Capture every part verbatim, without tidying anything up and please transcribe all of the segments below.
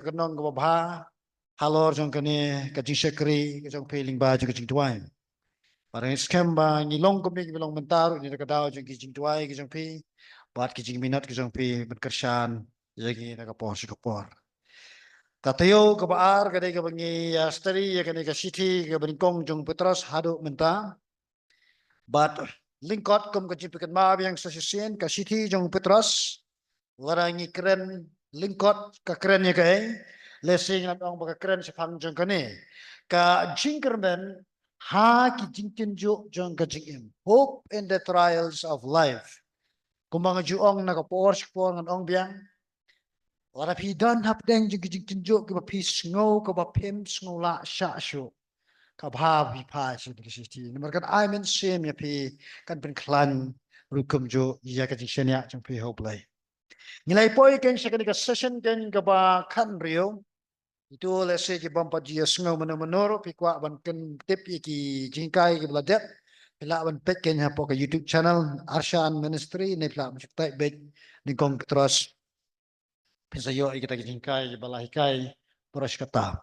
ka nong kaba bha halor jong kane ka jingshakri ka jong phi lyngba jong ka jingduwai. Bad nga ngeit skhem ba ngi long kumne, ngi long mynta ruh ïa kane ka daw jong ki jingduwai ki jong phi bad ki jingminot ki jong phi ban kyrshan ïa ngi na ka por sha ka por. Ka taïew kaba ar ka dei kaba ngi ïa study ïa kane ka shithi kaba nyngkong jong u Petros haduh mynta. Bad lyngkot kum ka jingpynkynmaw biang sa shisien, ka shithi jong u Petros, lada ngi kren lyngkot ka kren ïa kaei, lehse ngi lah ban ong ba ka kren shaphang jong kane ka jingkyrmen ha ki jingtynjuh jong ka jingim, hope in the trials of life. Kumba nga ju ong na ka por sha ka por, ngan ong biang, lada phi don hapdeng jong ki jingtynjuh kiba phi sngew kaba phim sngew lah shah shuh, ka bha ba phi phai sha kane ka shithi, namar kan ai mynsiem ïa phi, kan pynkhlaiñ ruh kumjuh ïa ka jingshaniah jong phi ha U Blei. Ngi la ïa poi keiñ sha kane ka session keiñ kaba khathynriew. Ito lehse ki bym pat ju ïa sngew mano mano ruh, phi kwah ban kyntip ïa ki jinghikai kiba la dep, phi lah ban peit keiñ hapoh ka YouTube channel Arshan Ministry, ne phi lah ban shu type beit nyngkong Petros, phin sa ïoh ïa kita ki jinghikai kiba la hikai baroh shi katta.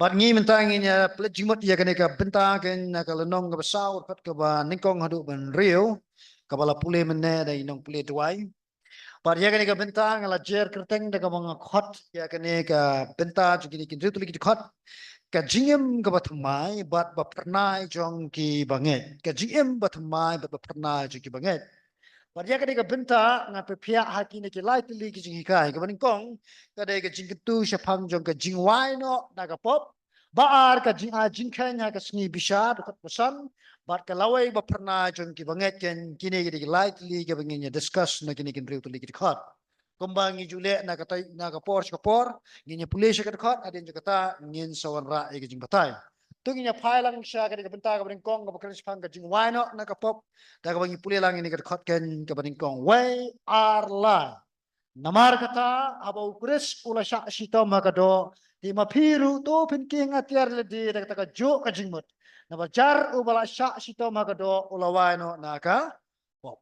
Bad ngi mynta ngin ïa pynleit jingmut ïa kane ka bynta keiñ na ka lynnong kaba saw, dkhot kaba nyngkong haduh ba hynriew, kaba la pule mynne da i nongpule duwai. Bad ïa kane ka bynta nga la jer kyrteng da kaba nga khot ïa kane ka bynta jong kine ki hynriew tylli ki dkhot, ka jingim kaba thymmai bad ba phyrnai jong ki bangeit. Ka jingim ba thymmai bad ba phyrnai jong ki bangeit. Bad ïa kane ka bynta ngan pynphiah ha kine ki lai tylli ki jinghikai. Kaba nyngkong ka dei ka jingkyntu shaphang jong ka jingwai noh na ka pop. Ba ar, ka jingai jingkheiñ ha ka sngi bishar, dkhot ba san. Bad ka lawei, ba phyrnai jong ki bangeit keiñ. Kine ki dei ki lai tylli kiba ngin ïa discuss na kine ki hynriew tylli ki dkhot. Kumba ngi ju leh na ka tai, na ka por sha ka por, ngin ïa pule sha ka dkhot, hadien jong kata ngin sa wanrah ïa ka jingbatai. To ngin ïa phai lang sha kane ka bynta kaba nyngkong kaba kren shaphang ka jingwai noh na ka pop. Da kaba ngi pule lang ïa kane ka dkhot keiñ kaba nyngkong, wei ar lai. Namar kata, haba u Khrist u la shah shitom ha ka doh, te ma phi ruh to phin kieng atiar ïa lade da kata kajuh ka jingmut. Naba jar uba la shah shitom ha ka doh u la wai noh na ka pop.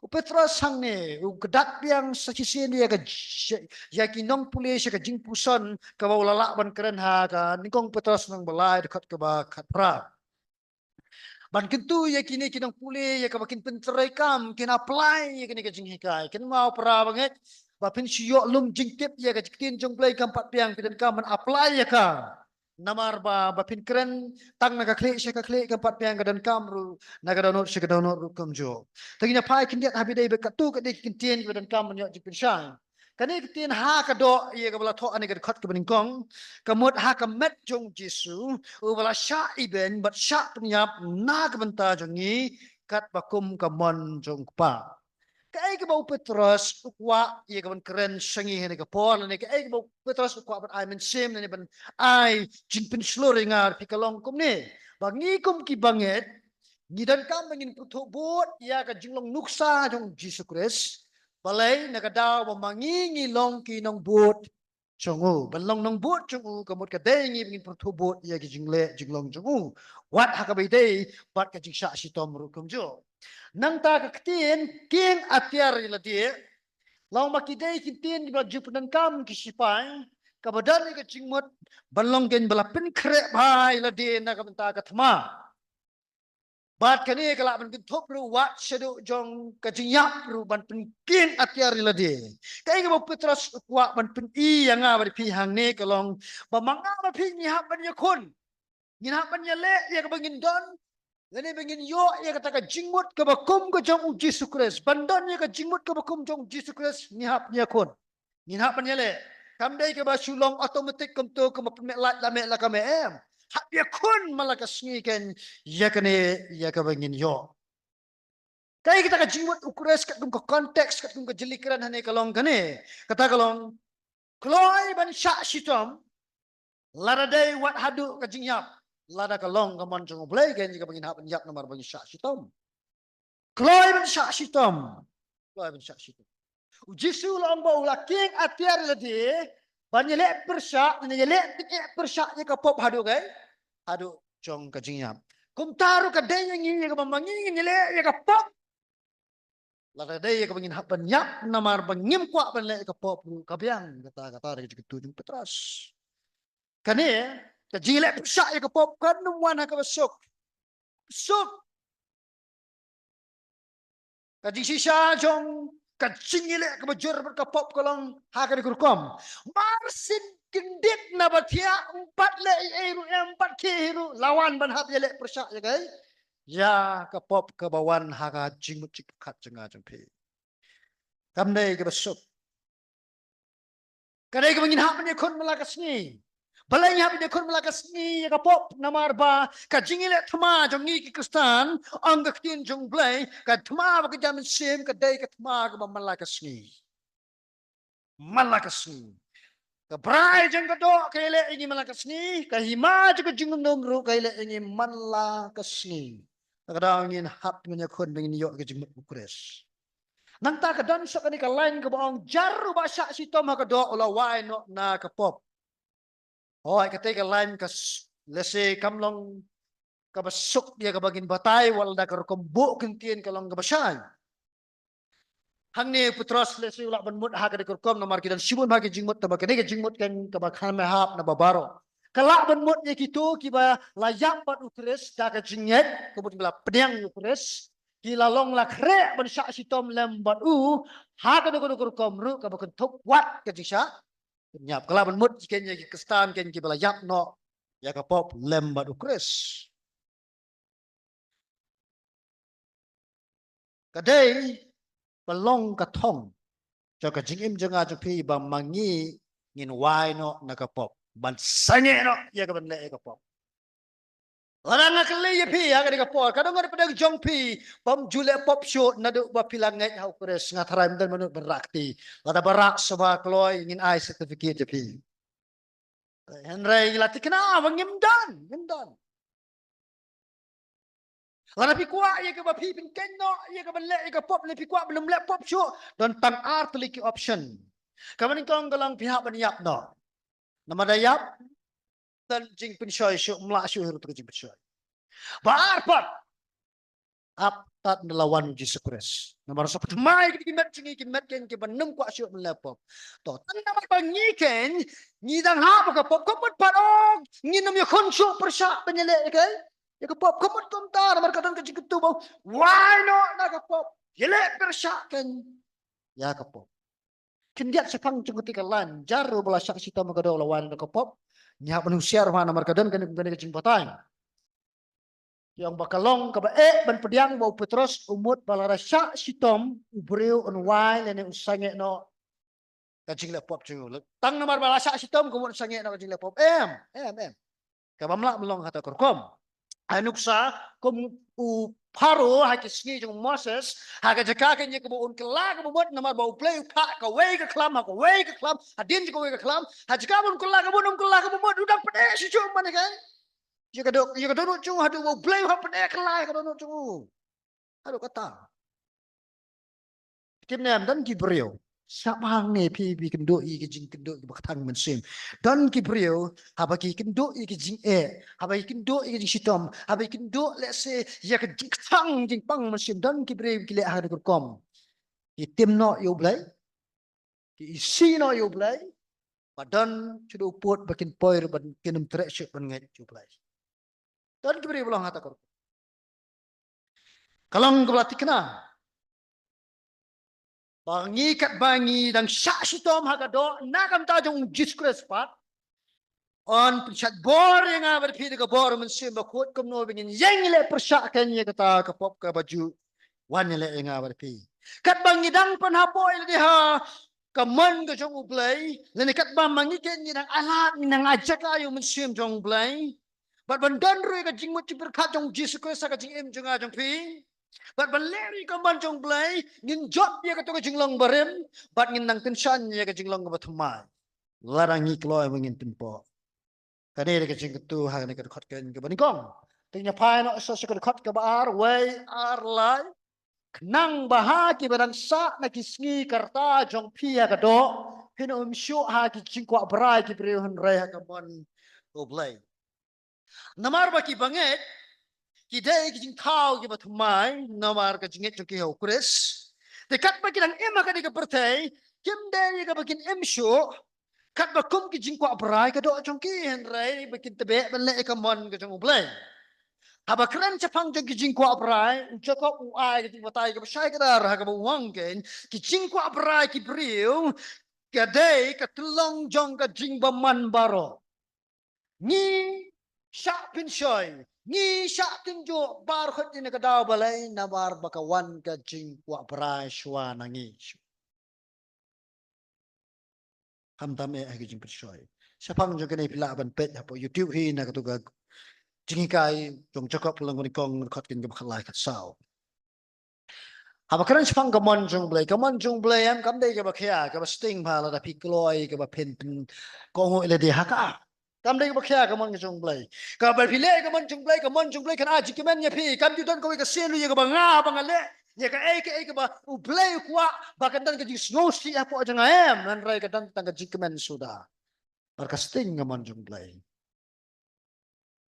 U Petros hangne u kyndat biang sa shisien ïa ka j-, ïa ki nongpule sha ka jingpuson kaba u la lah ban kren ha ka nyngkong Petros lynnong ba lai, dkhot kaba khatphra. Ban kyntu ïa kine ki nongpule ïa kaba kin pyntreikam, kin apply ïa kine ki jinghikai. Kynmaw para bangeit, ba phin shu ïoh lum jingtip ïa ka jingktien jong U Blei kam pat biang, phi donkam ban apply ïa ka. Namar ba, ba phin kren tang na ka khlieh sha ka khlieh kam pat biang, ka donkam ruh na ka dohnud sha ka dohnud ruh kumjuh. Te ngin ïa phai khyndiat ha ba dei bad katto katne ki kyntien kiba donkam ban ïoh jingpynshai. Kane ka ktien ha ka doh ïa kaba la thoh ha kane ka dkhot kaba nyngkong, ka mut ha ka met jong u Jisu uba la shah ibeiñ bad shah pynïap na ka bynta jong ngi, katba kum ka mon jong u Kpa. Kaei kaba u Petros u kwah ïa ka ban kren sha ngi ha kane ka por, lane kaei kaba u Petros u kwah ban ai mynsiem, lane ban ai jingpynshlur ïa nga, phi, ka long kumne. Ba ngi kum ki bangeit, ngi donkam ba ngin pyrthuh bud ïa ka jinglong nuksa jong u Jisu Khrist. Balei? Na ka daw ba ma ngi ngi long ki nongbud jong u. Ban long nongbud jong u ka mut ka dei ngi ba ngin pyrthuh bud ïa ki jingleh jinglong jong u, wat ha kaba ïadei bad ka jingshah shitom ruh kumjuh. Nangta ka ktien kieng atiar ïa lade, la ong ba ki dei ki ktien kiba ju pyndonkam ki shipai, kaba don ïa ka jingmut ban long keiñ ba la pynkhreh bha ïa lade na ka bynta ka thma. Bad kane ka lah ban kynthup ruh wat shaduh jong ka jingïap ruh ban pynkieng atiar ïa lade. Kaei kaba u Petros u kwah ban pyni ïa nga bad phi hangne ka long ba ma nga bad phi ngi hap ban ïakhun. Ngin hap ban ïaleh ïa kaba ngin don, lane ba ngin ïoh ïa kata ka jingmut kaba kum ka jong u Jisu Khrist. Ban don ïa ka jingmut kaba kum jong u Jisu Khrist, ngi hap ban ïakhun. Ngin hap ban ïaleh. Kam dei kaba shu long automatic kumto, kaba pynmih lait la mih la ka mih, em. Hap ïakhun man la ka sngi keiñ ïa kane ïa kaba ngin ïoh. Kaei kata ka jingmut u Khrist katkum ka context, katkum ka jingkren hangne ka long kane. Kata ka long, kloi ban shah shitom, lada dei wat haduh ka jingïap, lada ka long ka mon jong U Blei keiñ ïa kaba ngin hap ban ïap namar ba ngi shah shitom. Kloi ban shah shitom. Kloi ban shah shitom. U Jisu u la ong ba u la kieng atiar ïa lade ban ïaleh pyrshah, ne ïaleh tyngeh pyrshah ïa ka pop haduh kaei? Haduh jong ka jingïap. Kumta ruh ka dei ïa ngi, ïa kaba ma ngi ngin ïaleh ïa ka pop, lada dei ïa kaba ngin hap ban ïap namar ba ngim kwah ban leh ïa ka pop ruh, ka biang kata, kata ka dei ka jingkyntu jong u Petros. Kane, ka jingïaleh pyrshah ïa ka pop kan ym wan ha kaba suk. Suk. Ka jingshisha jong ka jingïaleh kaba jur bad ka pop ka long ha kane ka rukom. Mar syn kyndit na ba thiah, ym pat leh ei ei ruh, ym pat khie ei ei ruh, la wan ban hap ïaleh pyrshah ïa ka, ïa ka pop kaba wan ha ka jingmut jingpyrkhat jong nga jong phi. Kam dei kaba suk. Ka dei kaba ngin hap ban ïakhun man la ka sngi. Balei ngi hap ban ïakhun man la ka sngi ïa ka pop? Namar ba ka jingïaleh thma jong ngi ki Khristan, ong ka ktien jong U Blei, ka thma ba ka jam mynsiem ka dei ka thma kaba man la ka sngi. Man la ka sngi. Ka brai jong ka doh ka ïaleh ïa ngi man la ka sngi, ka hima jong ka jingdum ruh ka ïaleh ïa ngi man la ka sngi. Ka daw ngin hap ban ïakhun ba ngin ïoh ka jingmut U Khrist. Nangta ka don sa kane ka lain kaba ong, jar uba shah shitom ha ka doh u la wai noh na ka pop. Hooid, kata ka lain ka s-, lehse kam long kaba suk ïa kaba ngin batai, wat la da ka rukom buh kyntien ka long kaba shai. Hangne u Petros lehse u lah ban mut ha kane ka rukom namar ki don shibun bha ki jingmut, tangba kane ka jingmut kan kaba kham hap na ba baroh. Ka lah ban mut ïa kito kiba la ïap bad U Khrist da ka jingngeit, ka mut kiba la pdiang ïa U Khrist, ki la long la khreh ban shah shitom lem bad u ha kano kano ka rukom ruh kaba kynthup wat ka jingshah pynïap. Ka lah ban mut ïa ki Khristan kiba la ïap noh ïa ka pop lem bad U Khrist. Ka dei ba long ka thong jong ka jingim jong nga jong phi ba ma ngi ngin wai noh na ka pop, ban sangeh noh ïa ka ban leh ïa ka pop. Lada nga kylli ïa phi ha kane ka por, ka dang nga da pdeng jong phi bym ju leh pop shuh naduh ba phi la ngeit ha U Khrist, nga tharai ym don mano ban rah kti. Lada ba rah shuwa kloi ngin ai certificate ïa phi. Hynrei la thikna ba ngim don, ngim don. Lada phi kwah ïa kaba phi pynkheiñ noh ïa ka ban leh ïa ka pop, ne phi kwah ban ym leh pop shuh, don tang ar tylli ki option. Kaba nyngkong ka long phi hap ban ïap noh. Namar da ïap, don jingpynshoi shuh, ym lah shuh hi ruh ka jingpynshoi. Ba ar pat, ap tad na la wan U Jisu Khrist. Namar sa pynmai ki met jong ngi, ki met keiñ kiba nym kwah shuh ban leh pop. To, tang namar ba ngi keiñ ngi dang hap ka pop, ka mut pat, oh, ngin ym ïakhun shuh pyrshah ban ïaleh ïa ka, ïa ka pop, ka mut kumta, namar ka don ka jingkyntu ba wai noh na ka pop, ïaleh pyrshah keiñ ïa ka pop. Khyndiat shaphang jong kata ka lain, jar uba la shah shitom ha ka doh u la wai noh na ka pop. Ngi hap ban husiar bha namar ka don kane, kane ka jingbatai. Ki ong ba ka long kaba eh ban pdiang ba u Petros u mut ba lada shah shitom u briew un wai lane un sangeh noh ka jingleh pop jong u. Tang namar ba la shah shitom ka mut un sangeh noh ka jingleh pop. Em, em, em. Kaba mlak mlong hata ka rukom. Ai nuksa kum u Pharaoh ha ki sngi jong u Moses, ha ka jaka kane kaba un kylla kaba mut namar ba U Blei u phah kawei ka khlam ha kawei ka khlam, hadien jong kawei ka khlam, ha jaka ba un kylla kaba mut, un kylla kaba mut, u dang pyneh shuh shuh man ka. Ïa ka doh, ïa ka dohnud jong u haduh ba U Blei u hap pyneh kylla ïa ka dohnud jong u. Haduh kata. Tim ne em, don ki briew. Sngap hangne phi, phi kynduh ïa ki jingkynduh kiba kthang mynsiem. Don ki briew haba ki kynduh ïa ki jingeh, haba ki kynduh ïa ki jingshitom, haba ki kynduh lehse ïa ka jingkthang jingpang mynsiem, don ki briew ki leh ha ka rukom. Ki tim noh ïa U Blei, ki isih noh ïa U Blei, ba don shuh u pud ba kin poi ruh ban, kin ym treh shuh ban ngeit ïa U Blei. Don ki briew ba long hata ka rukom. Ka long kaba la thikna ba ngi katba ngi dang shah shitom ha ka doh na ka bynta jong U Jisu Khrist pat, un pynshait bor ïa nga bad phi da ka bor Mynsiem Bakhuid kumno ba ngin ïeng leh pyrshah keiñ ïa kata ka pop kaba ju wan ïaleh ïa nga bad phi. Katba ngi dang pynhapoh ïa lade ha ka mon ka jong U Blei, lane katba ma ngi keiñ ngi dang ailad, ngi dang ai jaka ïa U Mynsiem jong U Blei, bad ban don ruh ïa ka jingmut jingpyrkhat jong U Jisu Khrist ha ka jingim jong nga jong phi, bad ban leh ruh ïa ka mon jong U Blei, ngin jop ïa kato ka jinglong barim, bad ngin nang kynshan ïa ka jinglong kaba thymmai lada ngi kloi ba ngin pynpoh. Kane dei ka jingkyntu ha kane ka dkhot keiñ kaba nyngkong. Te ngin ïa phai noh sa sha ka dkhot kaba ar, wei, ar, lai. Khnang ba ha kiba dang sah na ki sngi ka rta jong phi ha ka doh, phin ym shuh ha ki jingkwah brai ki briew hynrei ha ka mon U Blei. Namar ba kiba ngeit ki dei ki jingthaw kiba thymmai namar ka jingngeit jong ki ha U Khrist. Te katba ki dang im ha kane ka pyrthei, kim dei kaba kin im shuh Katba kum ki jingkwah brai ka doh jong ki, hynrei ba kin tbeh ban leh ïa ka mon ka jong U Blei. Haba kren shaphang jong ki jingkwah brai, u Jakob u ai ka jingbatai kaba shai kdar ha kaba u ong kein, ki jingkwah brai ki briew ka dei ka tyllong jong ka jingbymman baroh. Ngi shah pynshoi, ngi shah tynjuh baroh kawei na ka daw balei, namar ba ka wan ka jingkwah brai shuwa na ngi. Khamtam eh ha ki jingpynshoi. Shaphang jong kane phi lah ban peit hapoh YouTube hi na katu ka jinghikai jong Jakob lynnong kaba nyngkong, dkhot kaba khatlai khatsaw. Haba kren shaphang ka mon jong U Blei, ka mon jong U Blei em kam dei kaba khia, kaba sting bha lada phi kloi, kaba phin pynkohnguh ïa lade ha ka. Kam dei kaba khia ka mon jong U Blei. Kaba phi leh ka mon jong U Blei, ka mon jong U Blei kan ai jingkmen ïa phi. Kam ju don kawei ka sien ruh ïa kaba nga, ba nga leh ïa kaei kaei kaba U Blei u kwah, ba kan don ka jingsngewsih hapoh jong nga em, hynrei ka don tang ka jingkmen suda. Bad ka sting ka mon jong U Blei.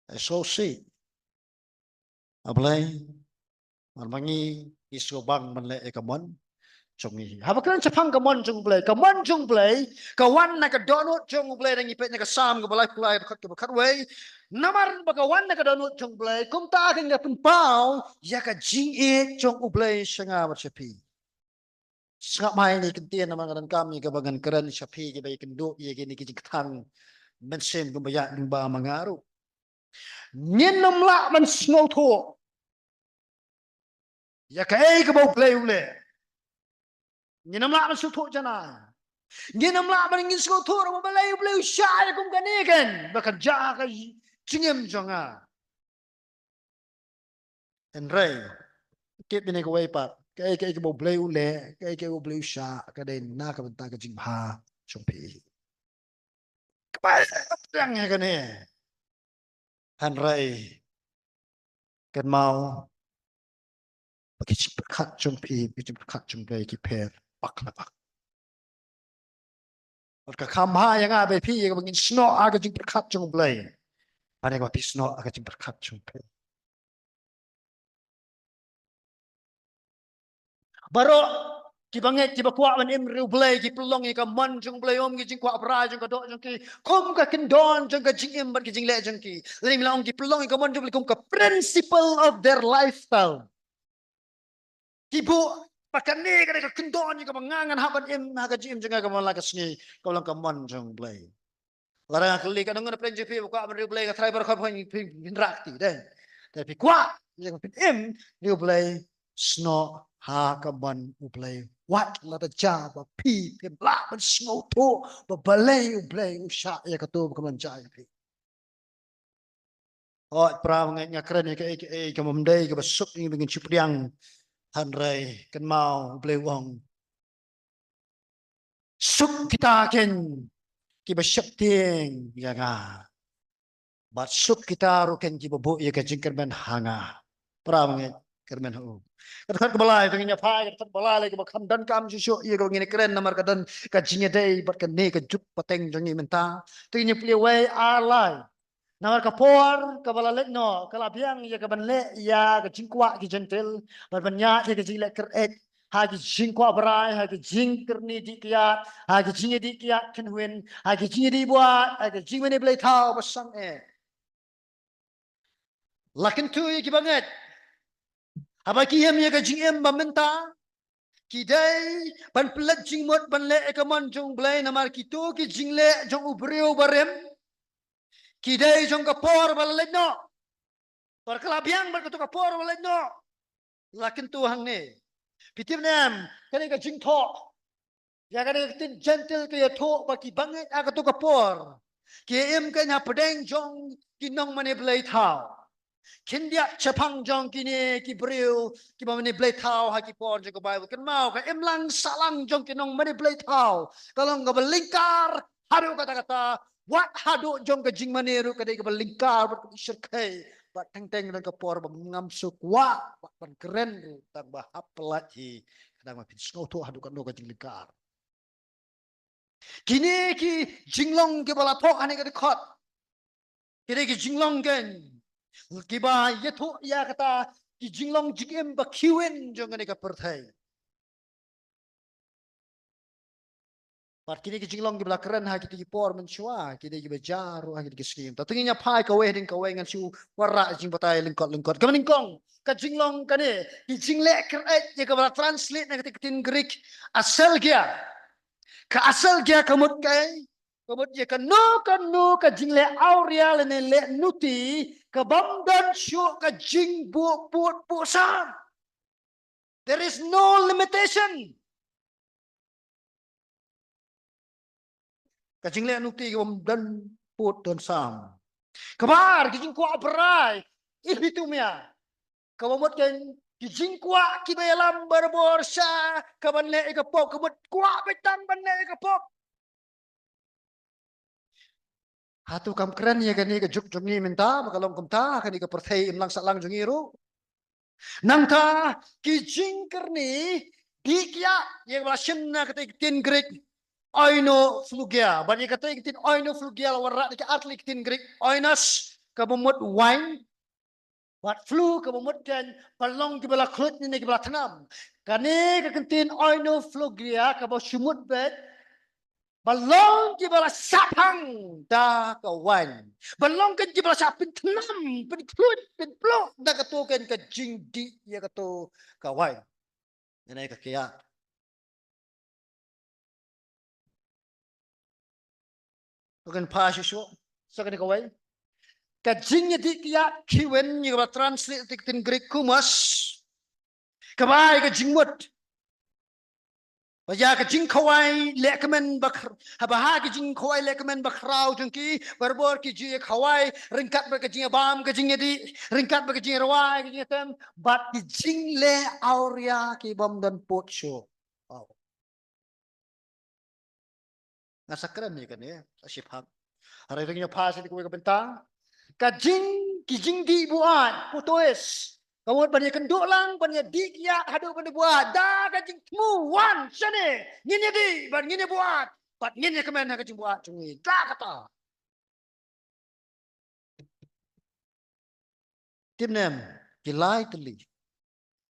Ai sngewsih. A Blei, namar ma ngi, ngi sngewbang ban leh ïa ka mon jong ngi. Haba kren shaphang ka mon jong U Blei, ka mon jong U Blei ka wan na ka dohnud jong U Blei, da ngi peit na ka Salm kaba laiphew lai, dkhot kaba khatwei. Namar ba ka wan na ka dohnud jong U Blei, kumta kan ïa pynpaw ïa ka jingïeit jong U Blei sha nga bad sha phi. Sngap mai, ngi kyntien namar ka donkam ïa kaba ngan kren sha phi, kiba ïakynduh ïa kine ki jingkthang mynsiem kumba ïa lyngba ma nga ruh. Ngin ym lah ban sngewthuh ïa kaei kaba U Blei u leh. Ngin ym lah ban sngewthuh janai. Ngin ym lah ban, ngin sngewthuh ruh ba balei U Blei u shah ïa kum kane, kan ba kan jia ha ka jingim jong nga. Hynrei tip ïa kane kawei pat, kaei kaei kaba U Blei u leh, kaei kaei kaba U Blei u shah, ka dei na ka bynta ka jingbha jong phi. Kaba pdiang ïa kane. Hynrei kynmaw ba ki jingpyrkhat jong phi, ki jingpyrkhat jong U Blei ki pher bak la bak. Bad ka kham bha ïa nga bad ïa phi ïa kaba ngin snoh ha ka jingpyrkhat jong U Blei, ban ïa kaba phi snoh ha ka jingpyrkhat jong phi. Baroh kiba ngeit, kiba kwah ban im ri U Blei, ki pynlong ïa ka mon jong U Blei, ym ki jingkwah brai jong ka doh jong ki, kum ka kyndon jong ka jingim bad ka jingleh jong ki. Lane ngi lah ong ki pynlong ïa ka mon jong U Blei kum ka principle of their lifestyle. Ki buh ba kane ka dei ka kyndon ïa kaba nga ngan hap ban im ha ka jingim jong nga kaba man la ka sngi, kaba long ka mon jong U Blei. Lada nga kylli, katno ngut na pdeng jong phi ba kwah ban ri U Blei, nga tharai baroh kawei phin rah kti, dei. Te phi kwah ïa ka phin im ri U Blei, snoh ha ka mon U Blei. Wat lada jia ba phi phim lah ban sngewthuh ba balei U Blei u shah ïa kato ba ka mon jia ïa phi. Hooid, para bangeit, nga kren ïa kaei kaei kaba ym dei kaba suk ïa ngi ba ngin shu pdiang. Hynrei kynmaw U Blei u ong, suk kita ken kiba sheptieng ïa nga, bad suk kita ruh ken kiba buh ïa ka jingkyrmen ha nga. Para bangeit, kyrmen ha u. Ka dkhot kaba lai, to ngin ïa phai ka dkhot kaba lai, kaba kham donkam shuh shuh ïa kaba ngin ïa kren, namar ka don ka jingïadei bad kane ka juk pateng jong ngi mynta. To ngin ïa plie wei ar lai. Namar ka por kaba la leit noh ka la biang ïa kaban leh ïa ka jingkwah ki Jentil, bad ban ïaid ïa ka jingleh kyr-eit ha ki jingkwah brai, ha ki jingkyrni dih kyiad, ha ki jingïadih kyiad kynhun, ha ki jingïadih buaid, ha ki jingmane blei thaw ba sangeh. La kyntu ïa kiba ngeit, haba ki im ïa ka jingim ba mynta, ki dei ban pynleit jingmut ban leh ïa ka mon jong U Blei, namar kito ki jingleh jong u briew barim ki dei jong ka por ba la leit noh. Por ka la biang bad kato ka por ba la leit noh. La kyntu hangne. Phi tip ne em, kane ka jingthoh ïa kane ka ktien Jentil ka ïathuh ba kiba ngeit ha kato ka por ki im kein hapdeng jong ki nongmane blei thaw. Khyndiat shaphang jong kine ki briew kiba mane blei thaw ha ki por jong ka Baibl. Kynmaw, ka imlang sahlang jong ki nongmane blei thaw ka long kaba lyngkar haduh katta katta. Wat haduh jong ka jingmane ruh ka dei kaba lyngkar bad kaba shyrkhei. Bad teng teng don ka por ba ngam shu kwah bad ban kren ruh, tang ba hap pyllait hi, ka dang ba phin sngewthuh haduh katno ka jinglyngkar. Kine ki jinglong kiba la thoh ha kane ka dkhot, kine ki jinglong kein kiba ïathuh ïa kata ki jinglong jingim ba khywin jong kane ka pyrthei. Bad kine ki jinglong kiba la kren ha kine ki por mynshuwa, kine kiba jia ruh ha kine ki sngi. Te ngin ïa phai kawei hadien kawei, ngan shu wanrah jingbatai lyngkot lyngkot. Kaba nyngkong, ka jinglong kane, ki jingleh kyreit ïa kaba la translate na ka ktien Greek, aselgia. Ka aselgia ka mut kaei? Ka mut ïa kano kano ka jingleh awria lane leh nuti, ka bym don shuh ka jingbuh pud buh sam. There is no limitation. Ka jingleh nuti ka bym don pud don sam. Kaba ar, ki jingkwah brai, epithumia. Kaba mut ka, ki jingkwah kiba ïalam barabor sha kaban leh ïa ka pop, ka mut kwah beit tang ban leh ïa ka pop. Hato kam kren ïa kane ka juk jong ngi mynta, ba ka long kumta ha kane ka pyrthei imlang sahlang jong ngi ruh? Nangta ki jingkyrni dih kiad, ïa kaba la shim na ka ktien Greek oinophlugia. Bad ïa ka ktien oinophlugia la wanrah da ki ar tylli ki ktien Greek, oinos, kaba mut wine, bad phlu, kaba mut kane, ba long kiba la khluit ne kiba la thnam. Kane ka ktien oinophlugia kaba shu mut beit, ba long kiba la shaphang da ka wine. Ba long kane kiba la shah pynthnam, pynkhluit, pynpluh da kato kane ka jingdih ïa kato ka wine. Ïa kane ka kiad. Ngan phai shuh shuh. Sa kane kawei. Ka jingïadih kiad khiwen, ïa kaba la translate da ka ktien Greek khumos. Kaba ai ka jingmut ba ïa ka jingkhawai lehkmen ba khr-, haba ha ka jingkhawai lehkmen ba khraw jong ki, barabor ki ju ïa khawai ryngkat bad ka jingïabam, ka jingïadih, ryngkat bad ka jingïarwai, ka jingïatem, bad ki jingleh awria ki bym don pud shuh. Wow. Nga sa kren ïa kane, sa shiphang. Hynrei ngin ïa phai sha kawei ka bynta. Ka jing, ki jingdih buaid, ptosis. Ka mut ban ïakynduh lang, ban ïadih kiad haduh ban ïa buaid. Da ka jingthmu, wan shane, ngin ïadih, bad ngin ïa buaid, bad ngin ïakmen ha ka jingbuaid jong ngi. Da kata. Tip ne em, ki lai tylli,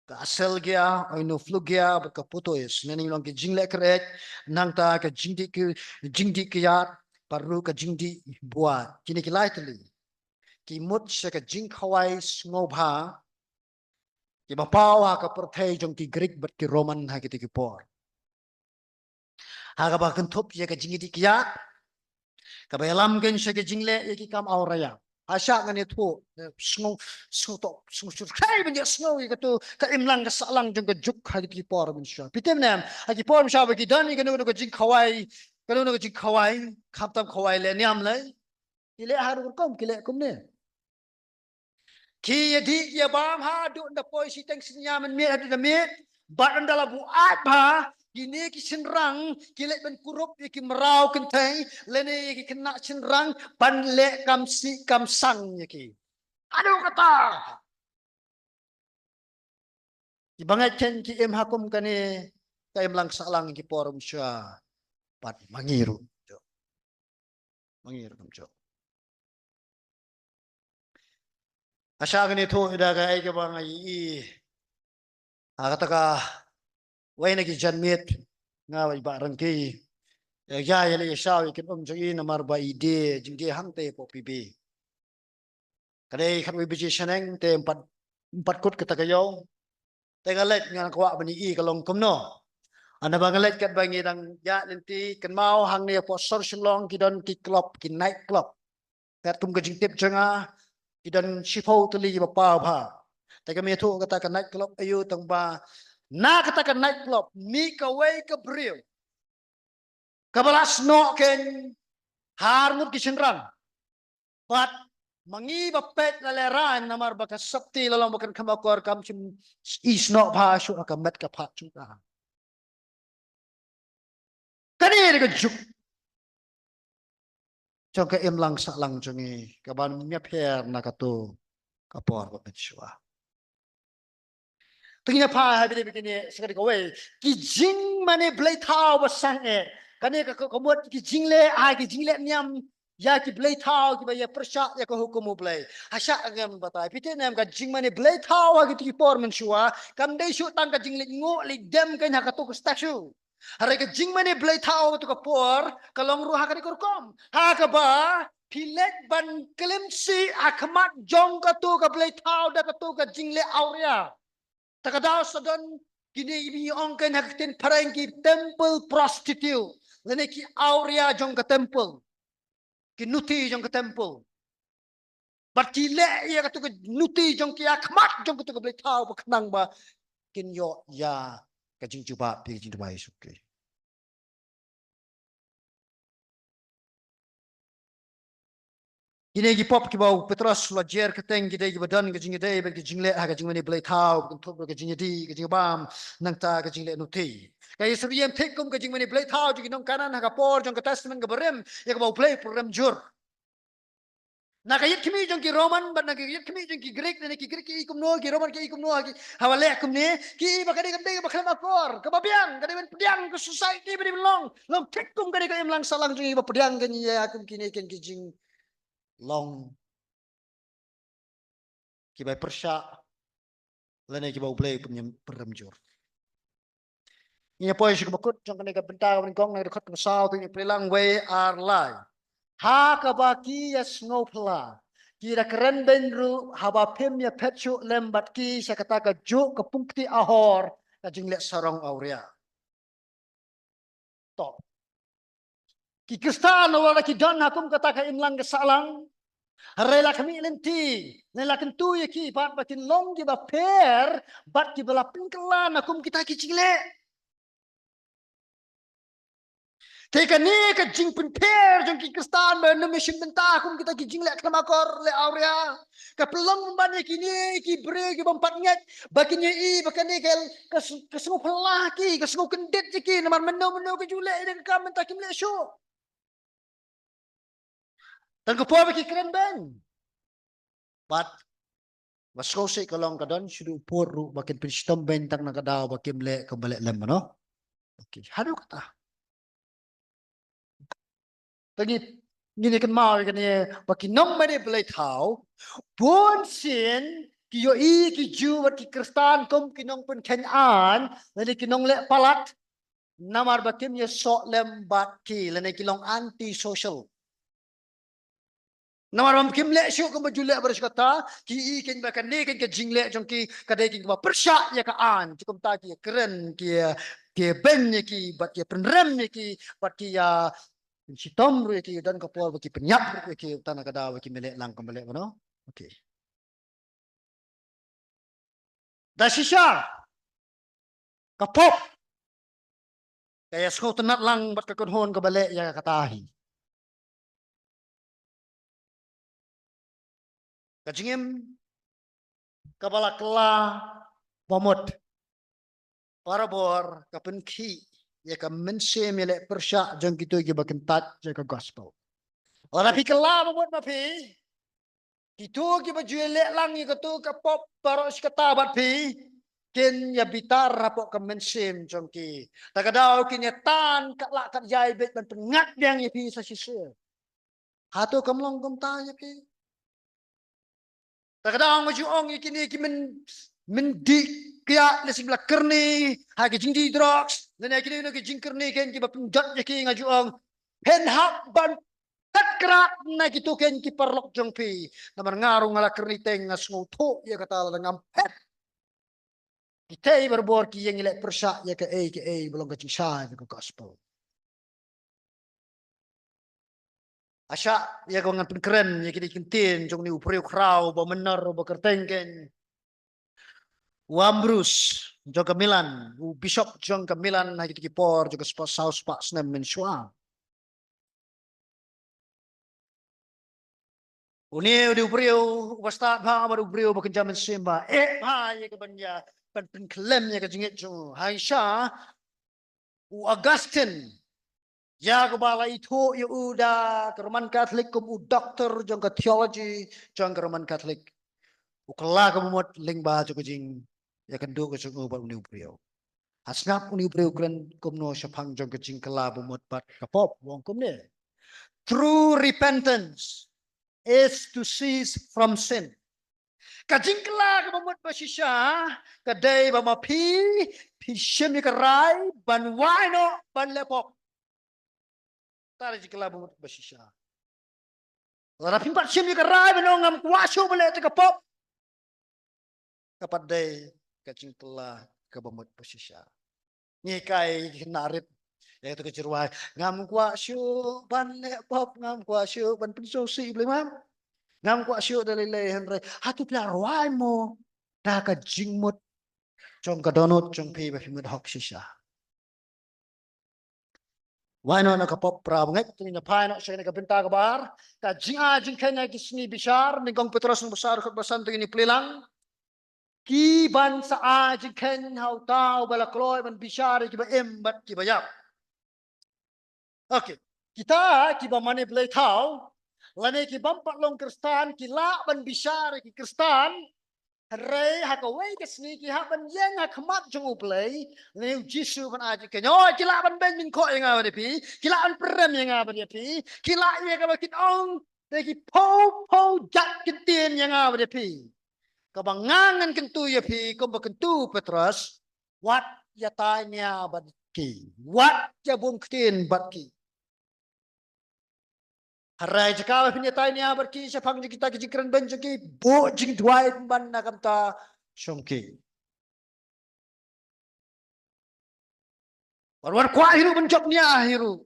ka aselgia, oinophlugia, bad ka ptosis. Ngi ong ki jingleh kyreit, nangta ka jingdih ki, jingdih kiad, bad ruh ka jingdih buaid. Kine ki lai tylli ki mut sha ka jingkhawai sngewbha, kiba paw ha ka pyrthei jong ki Greek bad ki Roman ha kito ki por. Ha kaba kynthup ïa ka jingïadih kiad, kaba ïalam kein sha ka jingleh ïa ki kam awria. Hato ngan ïathuh, eh, sngew, sngew tok, sngew shur. Hei, ban ïa sngew ïa kato ka imlang ka sahlang jong ka juk ha kito ki por mynshuwa. Phi tip ne em, ha ki por mynshuwa ba ki don ïa kano kano ka jingkhawai, kano kano ka jingkhawai, khamtam khawai leh niam lei. Ki leh ha rukom, ki leh kumne. Ki ïadih ïabam haduh ynda poi shiteng synñia mynmiet haduh ynda miet. Bad ynda la buaid bha, kine ki shynrang ki leit ban kurup ïa ki mraw kynthei lane ïa ki khynnah shynrang ban leh kam sih kam sang ïa ki. Haduh katta. Kiba ngeit kein ki im ha kum kane ka imlang sahlang ki por mynshuwa. Bad ma ngi ruh. Ma ngi ruh kumjuh. Hato ngan ïathuh ïa da kaei kaba nga ïohi ha kata kawei na ki janmiet, nga bad i Bah Rangki. Ïa, ïa, ïa leh ïa shaw ïa ki um jong i namar ba i die, jingdie hangtei hapoh P B. Ka dei khatwei baje shaneng te ym pat, ym pat kut kata ka ïew. Te nga leit nga kwah ban ïohi ka long kumno. Haba nga leit katba ngi dang ïaid lynti, kynmaw hangne hapoh sor Shillong ki don ki club, ki night club. Katkum ka jingtip jong nga, ki don shiphew tylli kiba paw bha. Te kam ïathuh kata ka night club aiu, tangba na kata ka night club mih kawei ka briew kaba la snoh kein ha ar ngut ki shynrang. Bad ma ngi ba peit la lehraiñ namar ba ka sopti la long ba kan kham akor, kam shym i snoh bha shuh ha ka met ka phad jong ka. Kane ka dei ka juk jong ka imlang sahlang jong ngi kaban ïapher na kato ka por ba mynshuwa. Te ngin ïa phai ha phi te phi kine sa kane kawei. Ki jingmane blei thaw ba sangeh. Kane ka, ka, ka mut ki jingleh, ha ki jingleh niam ïa ki blei thaw kiba ïa pyrshah ïa ka hukum U Blei. Hato ngan batai. Phi te ne em, ka jingmane blei thaw ha kito ki por mynshuwa kam dei shuh tang ka jingleit nguh leit dem kein ha kato ka statue. Hynrei ka jingmane blei thaw katu ka por ka long ruh ha kane ka rukom. Ha kaba phi leit ban klim sih ha khmat jong katu ka blei thaw da katu ka jingleh awria. Ta ka daw sa don kine kiba ngi ong kein ha ka ktien phareng ki temple prostitute, lane ki awria jong ka temple, ki nuti jong ka temple. Bad ki leh ïa katu ka nuti jong ki ha khmat jong katu ka blei thaw ba khnang ba kin ïoh ïa ka jingjubab, ïa ka jingjubab Jisu Khrist. Kine ki pop kiba u Petros u la jer kyrteng ki dei kiba don ka jingïadei bad ka jingleh ha ka jingmane blei thaw, ba kin thup ruh ka jingïadei, ka jingbam, nangta ka jingleh nuti. Ka Ïasyriem thik kum ka jingmane blei thaw jong ki nong Kanaan ha ka por jong ka Testament kaba rim, ïa kaba U Blei u pynrem jur. Na ka ïit khmih jong ki Roman bad na ka ïit khmih jong ki Greek, ne ki Greek ki i kumno, ki Roman ki i kumno, ki, haba leh kumne, ki i ba ka dei, ka dei kaba khlem akor, kaba biang, ka dei ban pdiang ka society ba dei ban long, long thik kum ka dei ka imlang sahlang jong ngi ba pdiang ka ngi ïa kum kine kein ki jinglong kiba pyrshah lane kiba U Blei u pynrem jur. Ngin ïa poi sha kaba kut jong kane ka bynta kaba nyngkong, na ka dkhot kaba saw, to ngin plie lang wei ar lai. Ha kaba ki ïa sngewphylla, ki da kren beiñ ruh haba phim ïa phet shuh lem bad ki sha kata kajuh ka pungkti ahor ka jingleh sarong awria. To, ki Khristan wat la ki don ha kum kata ka imlang ka sahlang, hynrei la khmih lynti, ne la kyntu ïa ki pat ba kin long kiba pher bad kiba la pynkylla na kum kita ki jingleh. Te kane ka jingpynpher jong ki Khristan ba nym shim bynta kum kita ki jingleh khlem akor, leh awria, ka pynlong ban ïa kine ki briew ki bym pat ngeit ba kin ïohi ba kane ka, ka s-, ka sngewphylla ki, ka sngewkyndit ïa ki, namar mynno mynno ka ju leh ïa ka kam mynta kim leh shuh. Tang ka por ba ki kren beiñ. Bad ba sngewsih ka long ka don shuh u pud ruh ba kin pynshitom beiñ tang na ka daw ba kim leh kumba leh lem, no? Okay, haduh kata. Te ngi, ngin ïa kynmaw ïa kane ba ki nongmane blei thaw bunsien ki ïohi ki Jiw bad ki Khristan kum ki nongpynkheiñ aiñ, lane ki nongleh palat, namar ba kim ïasoh lem bad ki, lane ki long anti-social. Namar ba kim leh shuh kumba ju leh baroh shi katta, ki i kein ba kane kein ka jingleh jong ki ka dei kein kaba pyrshah ïa ka aiñ, te kumta ki ïa kren, ki ïa, ki ïa beiñ ïa ki, bad ki ïa pynrem ïa ki, bad ki ïa pynshitom ruh ïa ki, don ka por ba ki pynïap ruh ïa ki, tang na ka daw ba kim leh lang kumba leh, no? Okay. Da shisha ka pop ka ïa sngewtynnat lang bad ka kynhun kaba leh ïa kata hi. Ka jingim kaba la kylla ba mut barabor ka pynkhih ïa ka mynsiem ïaleh pyrshah jong kito kiba kyntait ïa ka gospel. Lada phi kylla ba mut ma phi, kito kiba ju ïaleh lang ïa kato ka pop baroh shi katta bad phi kin ïa bitar hapoh ka mynsiem jong ki. Ta ka daw kin ïa tan katba lah katba ïai beit ban pynngat biang ïa phi sa shisien. Hato kam long kumta ïa phi? Ta ka daw nga ju ong ïa kine ki men, men dih kiad lane shu la kyrni ha ki jingdih drugs, lane kine kine ki jingkyrni kein kiba pynjot ïa ki, nga ju ong phin hap ban pyrkhat na kito kein ki paralok jong phi. Namar nga ruh nga la kyrni teng, nga sngewthuh ïa kata, lada ngam phet, kitei barabor ki ïeng ïaleh pyrshah ïa kaei kaei ba long ka jingshai jong ka gospel. Nga shah ïa ka, ngan pynkren ïa kine ki ktien jong une u briew khraw ba mynno ba kyrteng kein u Ambrose jong ka Milan, u bishop jong ka Milan ha kito ki por jong ka spah, saw spah snem mynshuwa. Une u dei u briew uba stad bha bad u briew uba kynja mynsiem bha. Eh, bha ïa ka ban ïa, ban pynkhlem ïa ka jingngeit jong u. Hangta u Augustine, ïa kaba la ithuh ïa u da ka Roman Catholic kum u doctor jong ka theology jong ka Roman Catholic, u kylla ka bamut lyngba jong ka jingïakynduh ka jong u bad une u briew. Ha sngap une u briew u kren kumno shaphang jong ka jingkylla bamut bad ka pop, u ong kumne: True repentance is to cease from sin. Ka jingkylla kaba mut ba shisha ka dei ba ma phi, phi shim ïa ka rai ban wai noh ban leh pop. Kata ka jingkylla ba mut ba shisha. Lada phim pat shim ïa ka rai ban ong ngam kwah shuh ban leh kata ka pop, ka pat dei ka jingkylla kaba mut ba shisha. Ngi kai, ngi khynnah rit ïa kata ka jingrwai, ngam kwah shuh ban leh pop, ngam kwah shuh ban pynsngewsih Blei, mam. Ngam kwah shuh da lei lei, hynrei hato phi la rwai mo da ka jingmut jong ka dohnud jong phi ba phi mut hok shisha? Wai noh na ka pop, para bangeit, to ngin ïa phai noh sha kane ka bynta kaba ar, ka jingai jingkheiñ ha ki sngi bishar. Nyngkong Petros lynnong ba saw, dkhot ba san, to ngin ïa plie lang. Ki ban sa ai jingkheiñ ha uta uba la kloi ban bishar ïa kiba im bad kiba ïap. Okay. Kita kiba mane blei thaw lane ki bym pat long Khristan ki lah ban bishar ïa ki Khristan. Hynrei ha kawei ka sngi ki hap ban ïeng ha khmat jong U Blei, lane U Jisu, ban ai jingkheiñ. Oh, ki lah ban beiñ beiñ khoh ïa nga bad ïa phi, ki lah ban pyrem ïa nga bad ïa phi, ki lah ïa kaba kin ong da ki phew phew jait ktien ïa nga bad ïa phi. Kaba nga ngan kyntu ïa phi kumba kyntu Petros, wat ïatai nia bad ki, wat ïabun ktien bad ki. Hynrei jaka ba phin ïatai nia bad ki shaphang jong kita ki jingkren beiñ jong ki, buh jingduwai pynban na ka bynta jong ki. Wat, wat kwah hi ruh ban jop nia hi ruh.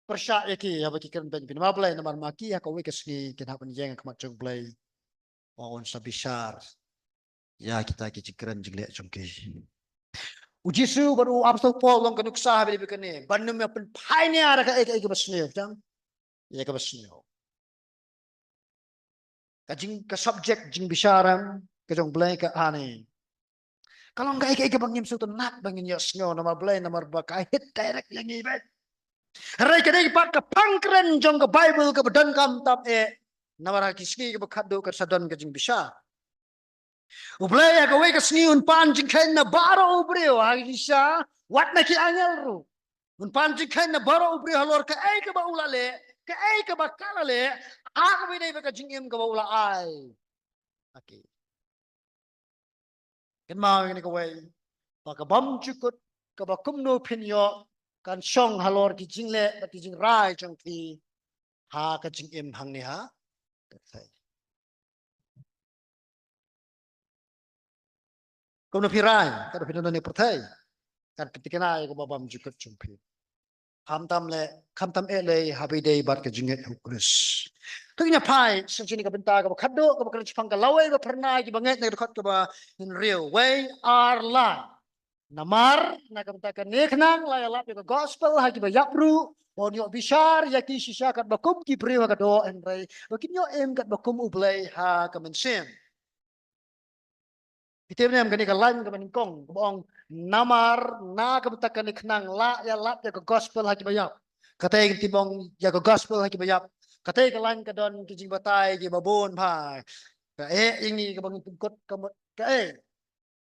Pyrshah ïa ki haba ki kren beiñ, pynban namar Blei, namar ma ki ha kawei ka sngi kin hap ban ïeng ha khmat jong U Blei, ba un sa bishar ïa kita ki jingkren jingleh jong ki. U Jisu bad u Apostol Paul long ka nuksa ha kane, ban ym ïa pynphai nia da kaei kaei kaba sniew, tang ïa kaba sniew. Ka jing, ka subject jingbishar ka jong Blei ka ani, ka long kaei kaei kaba ngim sngewtynnat ba ngin ïohsngew namar Blei, namar ba ka hit direct ïa ngi beit. Hynrei ka dei pat ka phang kren jong ka Baibl kaba donkam tam eh, namar ha ki sngi kiba khatduh kan sa don ka jingbishar. U Blei ha kawei ka sngi un pan jingkheiñ na baroh u briew, ha ka jingshisha wat na ki angel ruh. Un pan jingkheiñ na baroh u briew halor kaei kaba u la leh, kaei kaba ka la leh, ha kaba ïadei bad ka jingim kaba u la ai. Okay. Kynmaw ïa kane kawei, ba ka bymjukut kaba kumno phin ïoh kan shong halor ki jingleh bad ki jingrai jong phi ha ka jingim hangne ha pyrthei. Kumno phi rai, katno phi don ha pyrthei, kan pynthikna ïa kaba bymjukut jong phi. Khamtam leh, khamtam eh leh haba ïadei bad ka jingngeit ha U Khrist. To ngin ïa phai sha kane ka bynta kaba khatduh, kaba kren shaphang ka lawei bad phyrnai kiba ngeit, na ka dkhot kaba hynriew. Wei, ar, lai. Namar na ka bynta kane ka khnang la ïalap ïa ka gospel ha kiba ïap ruh, ba un ïoh bishar ïa ki shisha katba kum ki briew ha ka doh, hynrei ba kin ïoh im katba kum U Blei ha ka mynsiem. Phi tip ne em kane ka lain kaba nyngkong kaba ong, namar na ka bynta kane ka khnang la ïalap ïa ka gospel ha kiba ïap. Katei ka tip ong ïa ka gospel ha kiba ïap, katei ka lain ka don ki jingbatai kiba bun bha. Ka eh ïa ngi kaba ngin pynkut ka mut kaei.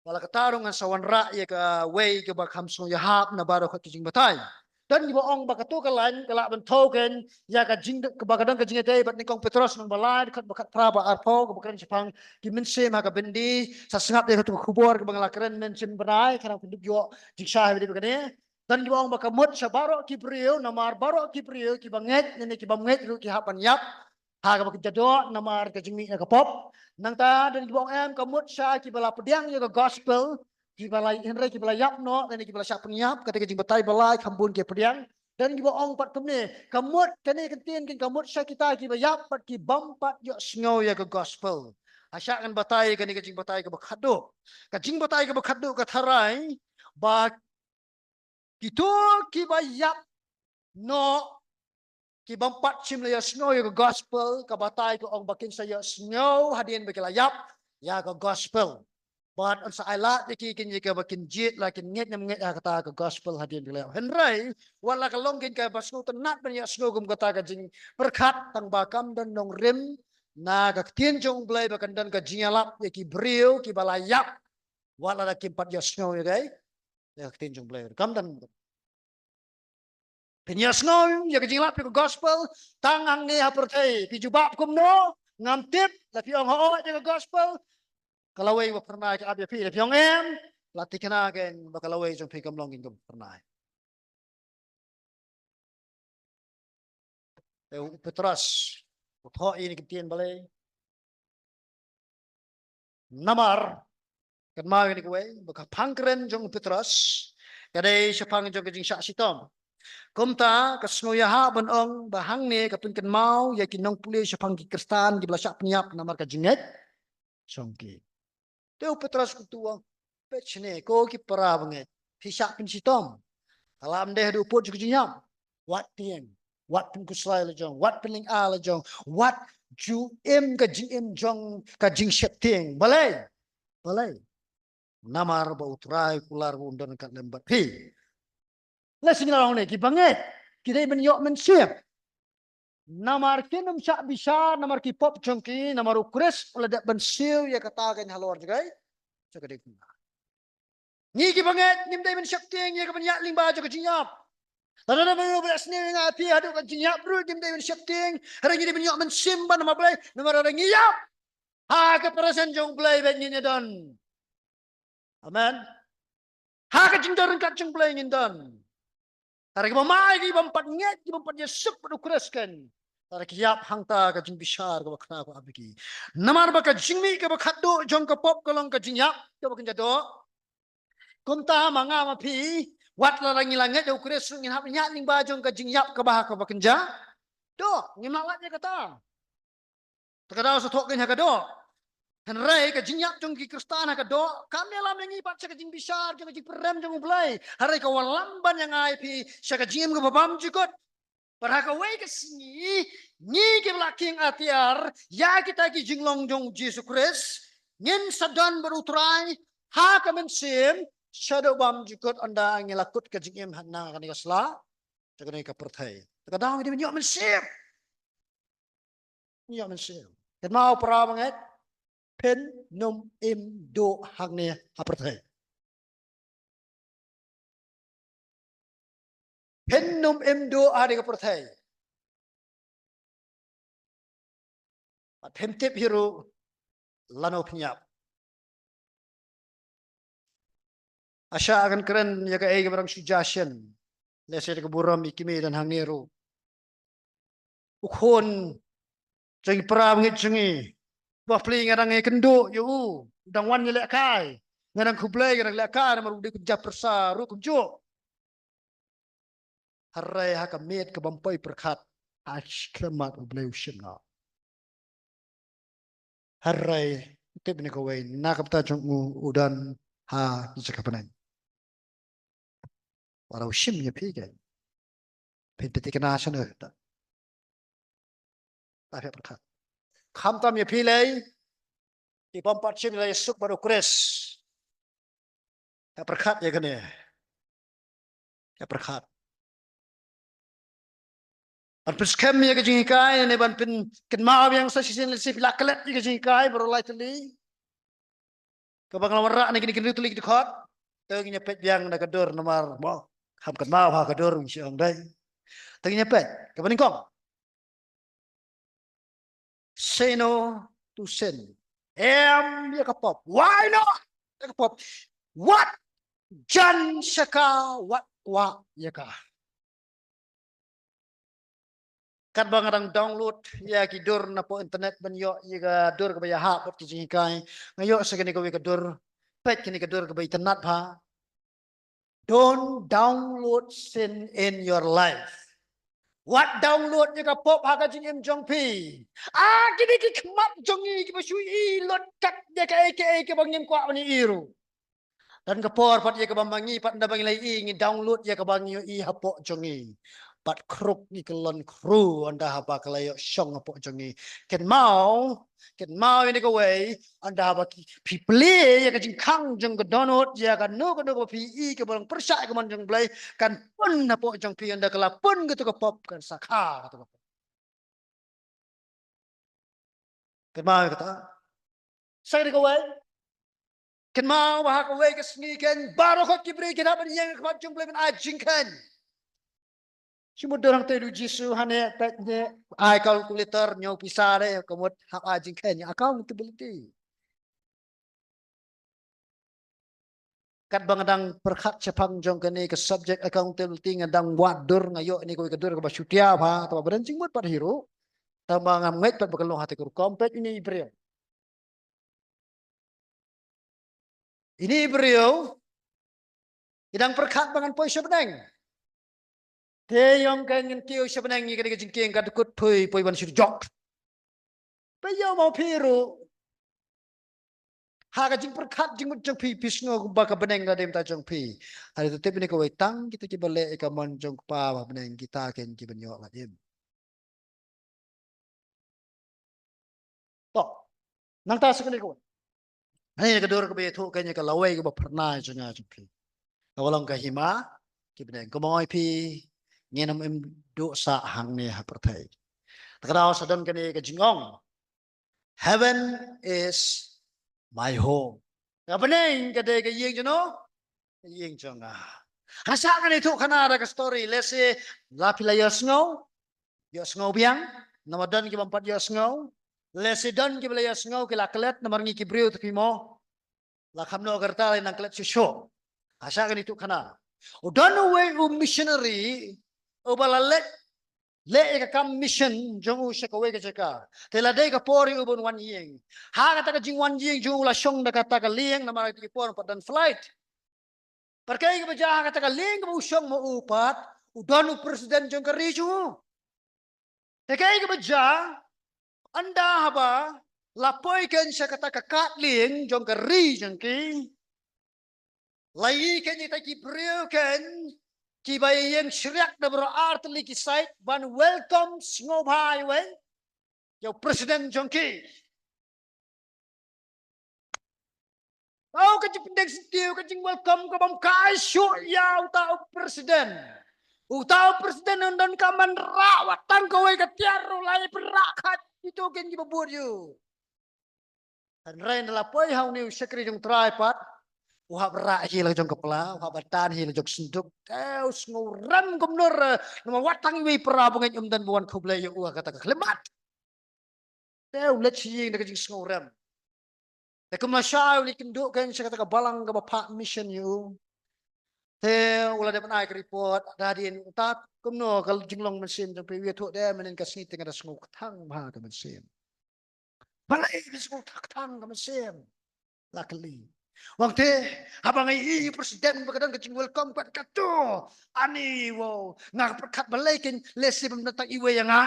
Wat la katta ruh ngan sa wanrah ïa kawei kaba kham sngew ïahap na baroh ki jingbatai. Don kiba ong ba kato ka lain ka lah ban thew keiñ ïa ka jing, kaba ka don ka jingïadei bad Nyngkong Petros lynnong ba lai, dkhot ba khatphra, ba arphew, kaba kren shaphang ki mynsiem ha ka byndi. Sa sngap ïa kato ka khubor kaba nga la kren mynsiem bnai, khnang phin dup ïoh jingshisha ha kane. Don kiba ong ba ka mut sha baroh ki briew, namar baroh ki briew, kiba ngeit ne kiba ym ngeit ruh ki hap ban ïap ha kaba kin ïadoh namar ka jingmih na ka pop. Nangta don kiba ong em, ka mut sha kiba la pdiang ïa ka gospel, kiba la, hynrei kiba la ïap noh, lane kiba la shah pynïap, kata ka jingbatai ba lai kham bun ki pdiang. Don kiba ong pat kumne, ka mut kane ka ktien ka mut sha kita kiba ïap bad ki bym pat ïohsngew ïa ka gospel. Hashah ngan batai kane ka jingbatai kaba khatduh. Ka jingbatai kaba khatduh ka tharai ba kito kiba ïap noh, ki bym pat shym la ïohsngew ïa ka gospel, ka batai ka ong ba kin sa ïohsngew hadien ba ki la ïap ïa ka gospel. Bad yn sa ailad ïa ki, kin ïa kaba kin jied la kin ngeit ne ym ngeit ha kata ka gospel hadien ba ki la ïap. Hynrei wat la ka long keiñ kaba sngewtynnat ban ïohsngew kum kata ka jingpyrkhat, tang ba kam don nongrim na ka ktien jong U Blei ba kan don ka jingïalap ïa ki briew kiba la ïap, wat la da kim pat ïohsngew ïa ka, ïa ka ktien jong U Blei. Kam don. Phin ïohsngew ïa ka jingïalap ïa ka gospel tang hangne ha pyrthei. Phi jubab kumno? Ngam tip. La phi ong hooid ïa ka gospel, Ka lawei ba phyrnai ka ap ïa phi, lada phi ong em, la thikna kein ba ka lawei jong phi kam long kein kaba phyrnai. Te u Petros u thoh ïa kine ki ktien balei? Namar, kynmaw ïa kane kawei, ba ka phang kren jong u Petros ka dei shaphang jong ka jingshah shitom. Kumta ka sngew ïahap ban ong ba hangne ka pynkynmaw ïa ki nongpule shaphang ki Khristan kiba la shah pynïap namar ka jingngeit jong ki. Te u Petros u kyntu, peit shane ko ki para bangeit, phi shah pynshitom. Ka la ym dei haduh pud jong ka jingïap. Wat tieng, wat pynkhuslai la jong, wat pynlyngngoh la jong, wat ju im ka jingim jong ka jingsheptieng. Balei? Balei? Namar ba U Trai u kular ba un don ryngkat lem bad phi. Lehse ngi la ong ne, ki bangeit ki dei ban ïoh mynsiem. Namar kin ym shah bishar namar ki pop jong ki, namar u Khrist u la dep ban siew ïa kata kein halor jong ka, jong ka diengphna. Ngi ki bangeit ngim dei ban sheptieng ïa ka ban ïaid lyngba jong ka jingïap. Lada ba ngi ba sniew ïa nga ïa phi haduh ka jingïap ruh ngim dei ban sheptieng. Hynrei ngi dei ban ïoh mynsiem ban namar balei? Namar hynrei ngi ïap ha ka presence jong U Blei bad ngin ïa don. Amen. Ha ka jingdon ryngkat jong U Blei ngin don. Tang kiba mai, kiba ym pat ngeit, kiba ym pat ïasuk bad U Khrist kein, tang ki ïap hangta ka jingbishar kaba khraw ka ap ïa ki. Namar ba ka jingmih kaba khatduh jong ka pop ka long ka jingïap kaba kynja doh. Kumta ma nga ma phi, wat la ngi la ngeit ïa U Khrist ruh ngin hap ïaid lyngba jong ka jingïap kaba ha kaba kynja doh. Ngim lah lait ïa kata. Te ka daw sa thoh kein ha ka doh. Hynrei ka jingïap jong ki Khristan ha ka doh kam ïalam ïa ngi pat sha ka jingbishar jong ka jingpyrem jong U Blei. Hynrei ka wallam ban ïa nga ïa phi sha ka jingim kaba bymjukut. Bad ha kawei ka sngi ngi kiba la khing atiar ïa kita ki jinglong jong U Jisu Khrist ngin sa don bad U Trai ha ka mynsiem shaduh bymjukut, ynda ngi la kut ka jingim ha kane ka sla, ha kane ka pyrthei. Te ka daw ngi dei ban ïoh mynsiem. Ïoh mynsiem. Kynmaw para bangeit, phin ym im duh hangne ha pyrthei. Phin ym im duh ha kane ka pyrthei. Bad phim tip hi ruh lano phin ïap. Asa ngan kren ïa kaei kaba dang shu jia shen. Lehse da ka burom ïa ki mei don hangne ruh. U khun jong ki para bangeit jong ngi, bapli nga dang ïakynduh ïa u, u dang wan ïalehkai. Nga dang khublei, nga dang lehkai namar u dei u kynja pyrsa ruh kumjuh. Hynrei ha ka miet kaba ym poi pyrkhat, ha shi khyllipmat U Blei u shim noh. Hynrei tip ïa kawei, na ka bynta jong u, u don ha ka jaka bneng. Lada u shim ïa phi kein, phin pynthikna shano? Lada phi pyrkhat. Khamtam ïa phi lei, ki bym pat shym la ïasuk bad U Khrist. Phi pyrkhat ïa kane. Phi pyrkhat. Ban pynskhem ïa ka jinghikai ne ban pynkynmaw biang sa shisien lehse phi la klet ïa ka jinghikai baroh lai tylli. Kaba nga la wanrah na kine ki hynriew tylli ki dkhot. Te ngin ïa peit biang na ka dur namar mo, kham kynmaw ha ka dur ngi shu ong dei. Te ngin ïa peit kaba nyngkong. Say no to sin. Em ïa ka pop. Why not? Ïa ka pop. Wat jan sha ka, wat kwah ïa ka. Katba nga dang download ïa ki dur na poh internet ban ïoh ïa ka dur kaba ïahap bad ki jinghikai, nga ïoh sa kane kawei ka dur. Peit kane ka dur kaba itynnad bha. Don't download sin in your life. Wat download ïa ka pop ha ka jingim jong phi. Ah, kine ki khmat jong ngi kiba shu ïohi lut kat ïa kaei kaei kaba ngim kwah ban ïohi ruh. Don ka por pat ïa kaba ma ngi pat ynda ba ngi la ïohi ngi download ïa kaba ngi ïohi hapoh jong ngi. Pat khruk ngi kyllon khru ynda haba ka la ïoh shong hapoh jong ngi. Kynmaw, kynmaw ïa kane kawei, ynda haba ki, phi plie ïa ka jingkhang jong ka dohnud ïa kano kano kaba phi ïohi kaba long pyrshah ïa ka mon jong U Blei, kan pun hapoh jong phi, ynda ka la pun kato ka pop kan sa kha kato ka pop. Kynmaw ïa kata. Sa kane kawei. Kynmaw ba ha kawei ka sngi kein baroh khoit ki briew kin hap ban ïeng ha khmat jong U Blei ban ai jingkheiñ. Shi mut dur hangtei u Jisu hangne, peit hangne, ai calculator, ñiew pisa de, ka mut hap ai jingkheiñ, accountability. Katba nga dang pyrkhat shaphang jong kane ka subject accountability, nga dang wad dur, nga ïoh ine kawei ka dur kaba shutia bha, tangba ba don jingmut pat hi ruh. Tangba ngam ngeit pat ba kan long ha kata ka rukom. Peit ine i briew. Ine i briew i dang pyrkhat ba ngan poi sha bneng. Te ïa ka ngan kiew sha bneng ïa kane ka jingkieng ka dkut poi, poi ban shu jok. Peit ïa ma phi ruh. Ha ka jingpyrkhat jingmut jong phi, phi sngew ba ka bneng ka dei mynta jong phi. Hynrei to tip ine kawei, tang kita kiba leh ïa ka mon jong Kpa ba ha bneng, kita kein ki ban ïoh lad im. To. Nangta sa kane kawei. Hangne ka dur kaba ïathuh kein ïa ka lawei kaba phyrnai jong nga jong phi. Kaba long ka hima ki bneng. Kumno ïa phi, ngin ym im duh sah hangne ha pyrthei. Te ka daw sa don kane ka jingong. Heaven is my home. Ka bneng ka dei ka ïing jong no? Ka ïing jong nga. Nga sngewthuh kane da ka story, lehse la phi la ïohsngew, ïohsngew biang, namar don kiba ym pat ïohsngew. Lehse don kiba la ïohsngew, ki la klet, namar ngi ki briew te phi mo. La kham noh ka rta, la nang klet shuh shuh. Nga sngewthuh kane. U don uwei u missionary uba la leit leh ïa ka kam mission jong u sha kawei ka jaka. Te la dei ka por ïa u ban wan ïing. Ha kata ka jingwan ïing jong u la shong da kata ka lieng, namar kata ka por ym pat don flight. Bad kaei kaba jia, ha kata ka lieng kaba u shong ma u pat, u don u president jong ka ri jong u. Te kaei kaba jia, ynda haba la poi kein sha kata ka kad lieng jong ka ri jong ki, la ïohi kein ïa kita ki briew kein kiba ïeng shriak da baroh ar tylli ki side ban welcome sngewbha ïa u, ïa u president jong ki. Tang ka jingpyndeng syntiew, ka jingwelcome kaba ym kai shuh ïa uta u president. Uta u president un don kam ban rah wat tang kawei ka tiar ruh, la ïa pynrah khat ïa kito kein kiba bud ïa u. Hynrei ynda la poi ha une u shakri jong u Trai pat, u hap rah hi la jong ka pla, u hap batan hi la jong ka synduk. Te u sngewrem kumno re, namar wat tang iwei i para bangeit um don ba wan khublei ïa u ha kata ka khyllipmat. Te u leit sha ïing da ka jingsngewrem. Te kumba shai u leit kynduh kein sha kata ka balang kaba phah mission ïa u. Te u la dep ban ai ka report, da hadien, u tat, kumno ka jinglong mynsiem jong phi? U ïathuh, dei mynhynnin ka sngi te nga da sngew kthang bha ka mynsiem. Balei phi sngew kthang ka mynsiem? La kylli. Wang te, haba nga ïohi president ba ka don ka jingwelcome pat, kato, ani, wow, nga pyrkhat balei kein lehse bym don tang iwei ïa nga.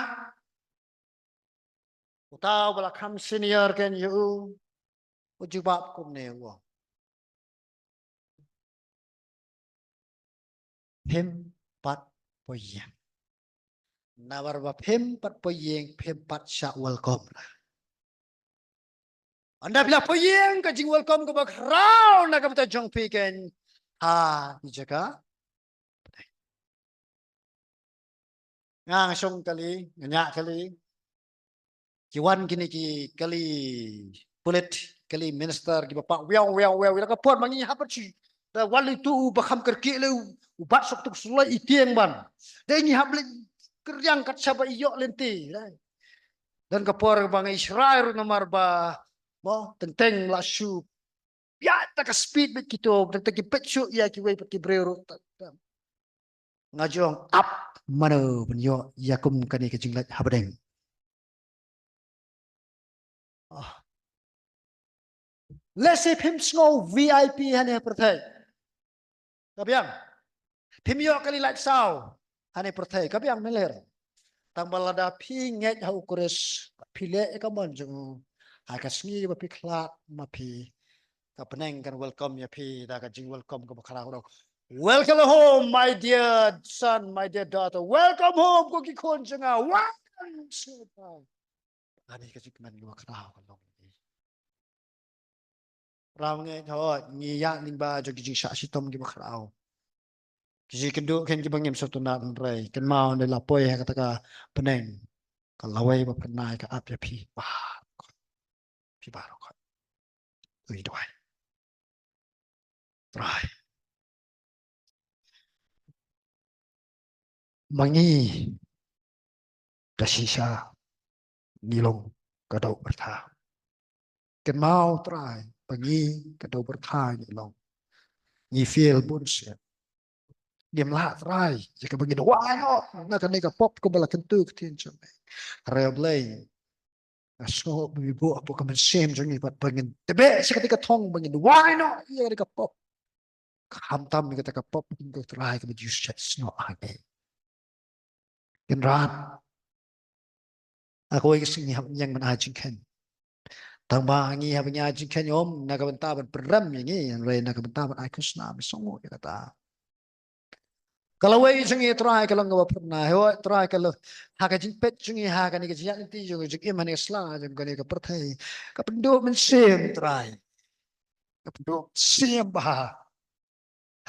Uta uba la kham senior kein ïa u, u jubab kumne, u ong, phim pat poi ïing. Namar ba phim pat poi ïing, phim pat shah welcome. Ynda phi la poi ïing, ka jingwelcome kaba khraw na ka bynta jong phi kein ha i jaka. Nga, nga shong kali, nga ñiah kali. Ki wan kine ki kali pulit, kali minister, kiba pah wiaw, wiaw, wiaw, ïa la ka por ma ngi hap pat shu, da wan lei tu u ba kham kyrkieh lei u, u bat sok tuk sulai i tieng ban. Dei ngi hap leit kyrriang kat shaba ïoh lynti. Don ka por ba nga i shrai ruh namar ba, mo, teng teng la shu ïa ta ka speed bad kito, teng teng ki peit shuh ïa kiwei pat ki briew ruh. Nga ju ong ap mano ban ïoh ïa kum kane ka jingleit ha bneng. Ah. Lehse phim sngew V I P hane ha pyrthei. Ka biang. Phim ïoh kali lait saw hane pyrthei. Ka biang, mynta. Tangba lada phi ngeit ha u Khrist, phi leh ïa ka mon jong u, ha ka sngi ba phi khlad ma phi, ka bneng kan welcome ïa phi da ka jingwelcome kaba khraw khraw. Welcome home, my dear son, my dear daughter. Welcome home, ko ki khun jong nga. Welcome. Ani ka jingkmen kaba khraw ka long. Para bangeit, hooid, ngi ïaid lyngba jong ki jingshah shitom kiba khraw. Ki jingkynduh kein kiba ngim sngewtynnat, hynrei kynmaw, ynda la poi ha kata ka bneng, ka lawei ba phyrnai ka ap ïa phi baroh. Phi baroh. Ngi duwai. Trai, ma ngi da shisha ngi long ka doh byrtha. Kynmaw Trai, ba ngi ka doh byrtha ngi long. Ngi fail bun sien. Ngim lah Trai ïa kaba ngin wai noh na kane ka pop kaba la kyntu ktien jong me. Hynrei Blei, nga sngew ba me buh hapoh ka mynsiem jong ngi pat ba ngin tbeh sha kata ka thong ba ngin wai noh ïa kata ka pop. Khamtam ïa kata ka pop, ko Trai, kaba ju shet snoh ha ngi. Kynrad, ha kawei ka sngi hap ñiang ban ai jingkheiñ. Tang ba ngi hap ñiang ai jingkheiñ ym na ka bynta ban pynrem ïa ngi, hynrei na ka bynta ban ai khusnam, sngew ïa kata. Ka lawei jong ngi Trai ka long kaba phyrnai, hooid Trai ka long ha ka jingpeit jong ngi ha kane ka jingïaid lynti jong ngi, jingim ha kane ka sla jong kane ka pyrthei. Ka pynduh mynsiem Trai. Ka pynduh mynsiem bha.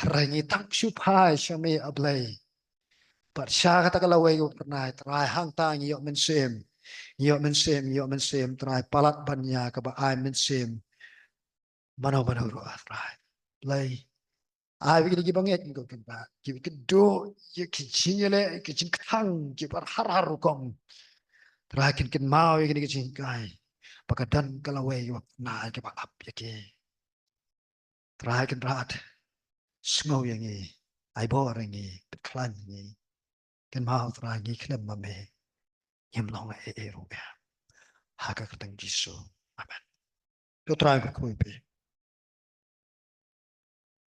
Hynrei ngi tang shu phai sha me A Blei. Bad sha kata ka lawei kaba phyrnai Trai hangta ngi ïoh mynsiem. Ngi ïoh mynsiem, ngi ïoh mynsiem Trai palat ban ïa kaba ai mynsiem. Mano mano ruh A Trai. Blei. Ai ïa kine kiba ngeit ko Kynrad. Kiba kynduh ïa ki jingïaleh, ki jingkthang, kiba har har rukom. Trai kin kynmaw ïa kine ki jinghikai. Ba ka don ka lawei kaba phyrnai kaba ap ïa ki. Trai Kynrad, sngew ïa ngi, ai bor ïa ngi, pynkhlaiñ ïa ngi. Kynmaw Trai ngi khlem ma me, ngim long ei ei ruh ïa. Ha ka kyrteng Jisu. Amen. Ko Trai kyrkhu ïa phi.